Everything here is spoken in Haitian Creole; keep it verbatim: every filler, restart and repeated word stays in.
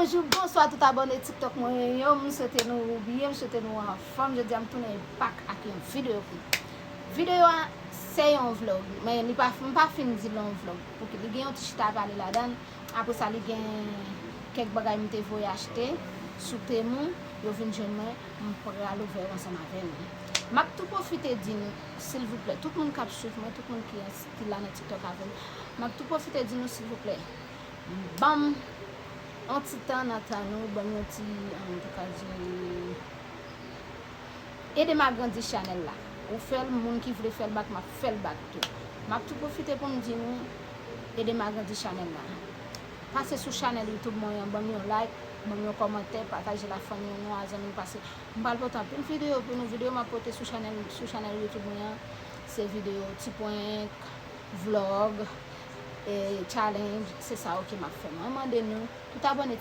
Bonjou, bonswa tout abòne TikTok mwen yo. M swete nou byen, m swete nou anfòm. Jodi a m tounen back ak yon videyo pou nou. Videyo a se yon vlog, men li pa, m pa fin di l yon vlog. Pouki li gen yon ti chita pale ladan l. Apre sa, li gen kèk bagay m te voye achte sou Temu. Yo vin jwenn mwen, m pral ouvè yo ansanm avè nou. M ap tou pwofite di nou, silvouplè, tout moun k ap swiv mwen, tout moun ki, ki la nan TikTok avè m, m ap tou pwofite di nou, silvouplè, ban m yon ti tan nan tan nou, ban m yon ti, an, m te ka di, ede m agrandi chanèl la. Ou fè l, moun ki vle fè l back, m ap fè l back tou. M ap tou pwofite pou m di nou, ede m agrandi chanèl la. Pase sou chanèl YouTube mwen an, ban m yon like, ban m yon kòmantè, pataje l ak fanmi nou, a zanmi nou, paske m pral pote anpil videyo pou nou. Videyo m ap pote sou chanèl, sou chanèl YouTube mwen an, se videyo ti prank, vlog, e challenge, se sa yo ke m ap fè. Mwen mande nou, tout abòne